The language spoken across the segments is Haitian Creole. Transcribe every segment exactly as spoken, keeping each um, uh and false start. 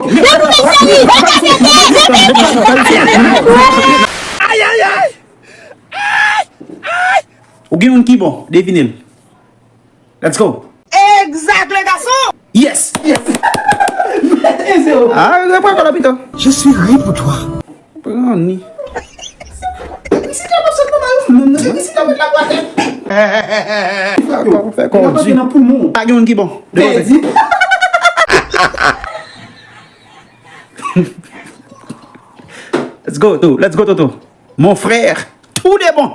Ay, ay, ay! Ou gen youn ki bon, devine l. Let's go. Exactly, gason. Yes. Yes. Ah, yo pran kòl pito. Je suis ri pour toi. Pran ni. Misye ka sot nan mayo, menm nan misye ka met la bwate. Fè kò di. Nan poumon. Pa gen youn ki bon. Pèdi. Let's go, Toto. Let's go, Toto. Mon frère, tout de bon.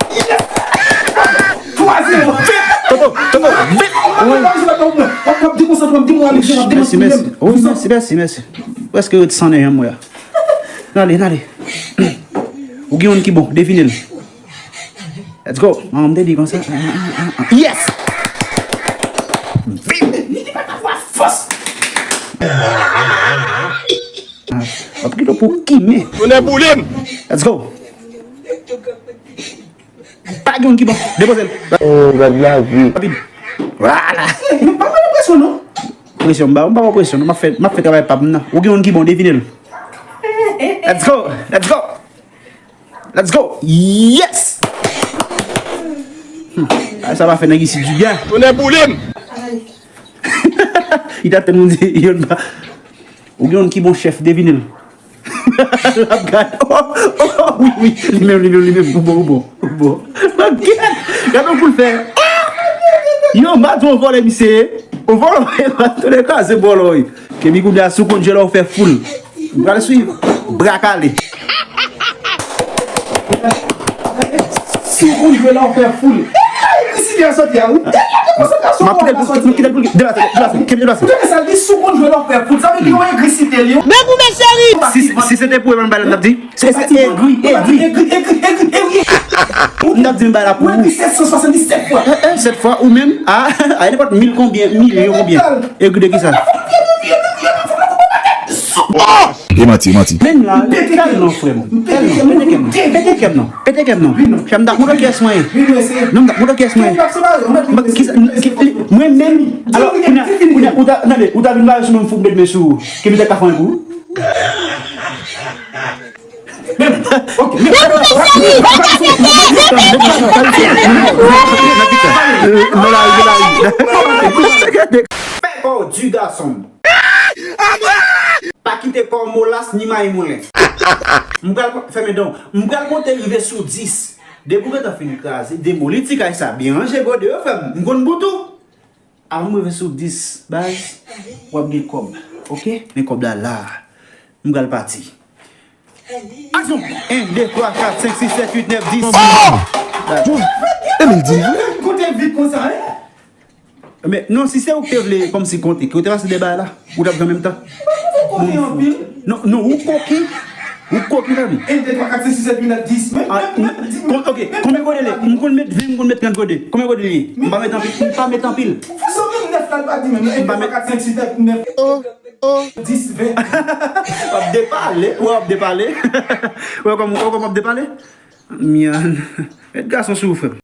Twa zewo. Toto, Toto, vit. Wi. Mèsi, mèsi. Wi, mèsi, mèsi, mèsi. Prèske ret san nan janm mwen a. N ale, n ale. Ou gen youn ki bon, devine l. Let's go. Manman m te di konsa. Yes! Vit! Li pa ka fè fòs. Ah, w ap kite w pou kimen. Tonnè boule m! Let's go. Pa gen youn ki bon. Depoze l. Oh, gad lavi. Rapid. Vwala. Eh, m pa pran presyon, non. Presyon, m pa, m pa pran presyon, non. M ap fè, m ap fè travay pa m nan. Ou gen youn ki bon, devine l. Let's go. Let's go. Let's go. Yes! Hmm. Ah, sa va fè nèg isi di byen. Tonnè boule m! Li ta tèlman di, youn pa. Ou gen youn ki bon chèf, devine l. L ap gade. Oh, oh, oh, wi, wi. Li menm, li menm, li menm. Ou bon, ou bon, ou bon. Gade, gade yon kou l fè. Yo, m pa di w vòlè misye ye. Ou vòlè, m pa tande kraze bòlò, wi. Kenbe kounye a sou konn jwe la ou fè foul. M pral swiv. Bra kale. Si w konn jwe la, w fè foul. Elektrisite a soti a, wi. Dènye dekonsantrasyon. M ap kite l pou l deplase, deplase, kenbe deplase. Ou tande sa l di, si w konn jwe la, w fè foul. Sa vle di yo egrisite l, yo. Men pou men cheri. Si, si se te pou mwen, m bay la, m t ap di, se, se egri, egri. Egri, egri, egri, egri. M t ap di m bay la pou ou. Ou egri sèt san swasanndisèt fwa. Eh, eh, sèt fwa, ou menm, a, a nenpòt mil konbyen, milyon konbyen. Egri de kisa? E manti, e manti. Men la, tèlman frè m. Tèlman. Pete kè m non. Pete kè m non. Pete kè m non. Chè m t ap montre kiyès mwen ye. Non, m t ap montre kiyès mwen ye. Mwen menm. Alò, kounye a, kounye a, ou ta, tande, ou ta vin ba yo sou mwen, m fout met men sou ou. Ke m te ka fè pou ou. Fè kò w di gason m. Pa kite kò w molas ni mayi moulen. M pral fèmen dan w. M pral konte rive sou dis. Depi w gentan fin kraze, demoli ti kay sa, byen ranje gode yo, frè m. M konn bout ou. Avan m rive sou dis, baz, w ap gen kòb. Oke? Men kòb la la. M pral pati. Aksyon! En, de, twa, kat, senk, sis, sèt, uit, nèf, dis. Oh! Emil di. Kote vit konsa, en? Men, non, si se ou ki te vle kòmsi konte, ki ou te pase de bagay la, ou t ap jwenn menm tan. Ou koken anpil. Non, non, ou koken. Ou koken, tande. En, de, twa, kat, senk, sis, sèt, uit, nèf, dis. Men, ah, men, men, di m, kon-, ok, men, konbyen gode li ye? M konn met ven, m konn met trant gode. Konbyen gode li ye? M pa met anpil, m pa met anpil. Zanmi m nèf la, l pa di menm. En, de, twa, kat, senk, sis, sèt, uit, nèf. Oh, oh. Dis, ven. W ap depale, w ap depale. Ou wè kòman, ou wè kòman w ap depale? Myann. Met gason sou ou, frè m.